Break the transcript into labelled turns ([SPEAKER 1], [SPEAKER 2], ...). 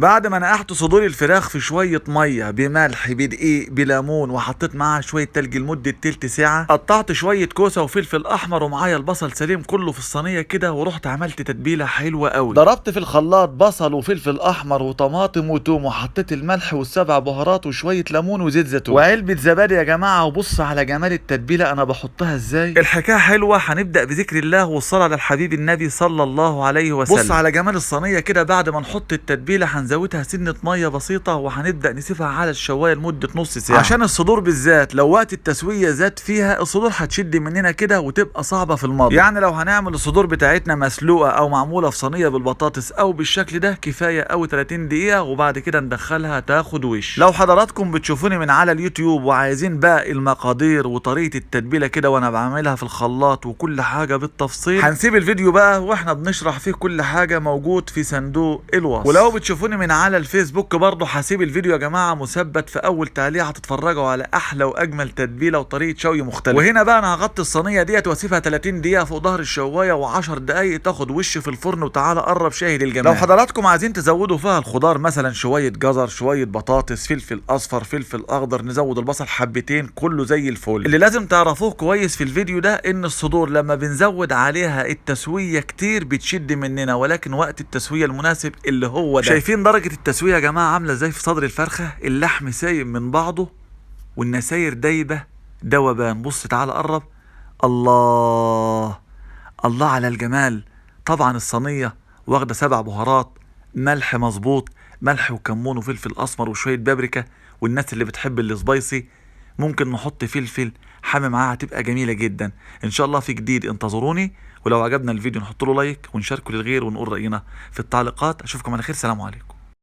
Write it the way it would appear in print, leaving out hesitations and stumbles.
[SPEAKER 1] بعد ما نقعت صدور الفراخ في شوية مية بملح بدقيق بليمون وحطيت معاها شوية تلج لمدة تلت ساعة، قطعت شوية كوسة وفلفل احمر ومعايا البصل سليم كله في الصينية كده، ورحت عملت تتبيله حلوة قوي. ضربت في الخلاط بصل وفلفل احمر وطماطم وتوم، وحطيت الملح والسبع بهارات وشوية ليمون وزيت زيتون وعلبة زبادي يا جماعة. وبص على جمال التتبيله انا بحطها ازاي، الحكاية حلوة. هنبدا بذكر الله والصلاة على الحبيب النبي صلى الله عليه وسلم. بص على جمال الصينية كده، بعد ما نحط التتبيله هنزودها سنة مية بسيطة، وهنبدا نسيبها على الشوايه لمدة نص ساعة، عشان الصدور بالذات لو وقت التسوية زاد فيها الصدور هتشد مننا كده وتبقى صعبة في المضغ. يعني لو هنعمل الصدور بتاعتنا مسلوقة او معمولة في صينية بالبطاطس او بالشكل ده كفاية او 30 دقيقة، وبعد كده ندخلها تاخد وش. لو حضراتكم بتشوفوني من على اليوتيوب وعايزين باقي المقادير وطريقه التتبيله كده وانا بعملها في الخلاط وكل حاجة بالتفصيل، هنسيب الفيديو بقى واحنا بنشرح فيه كل حاجة موجود في صندوق الوصف. ولو بتشوفوني من على الفيسبوك برضه هسيب الفيديو يا جماعة مثبت في اول تعليق، هتتفرجوا على احلى واجمل تتبيله وطريقه شوي مختلفة. وهنا بقى انا هغطي الصينية ديت واسيبها 30 دقيقة فوق ظهر الشوايه و10 دقائق تاخد وش في الفرن. وتعالى قرب شاهد الجمال. لو حضراتكم عايزين تزودوا فيها الخضار مثلا شوية جزر شوية بطاطس فلفل اصفر فلفل اخضر، نزود البصل حبتين، كله زي الفل. اللي لازم تعرفوه كويس في الفيديو ده ان الصدور لما بنزود عليها التسوية كتير بتشد مننا، ولكن وقت التسوية المناسب اللي هو ده. شايفين درجه التسوية يا جماعة عامله ازاي في صدر الفرخه؟ اللحم سايب من بعضه والنساير دايبه دوبان. بص تعالى قرب، الله الله على الجمال. طبعا الصينية واخده 7 بهارات، ملح مظبوط، ملح وكمون وفلفل اسمر وشوية بابريكا، والناس اللي بتحب السبايسي ممكن نحط فلفل حامي معاها، هتبقى جميلة جدا. ان شاء الله في جديد، انتظروني. ولو عجبنا الفيديو نحط له لايك ونشاركه للغير ونقول راينا في التعليقات. اشوفكم على خير، سلام عليكم.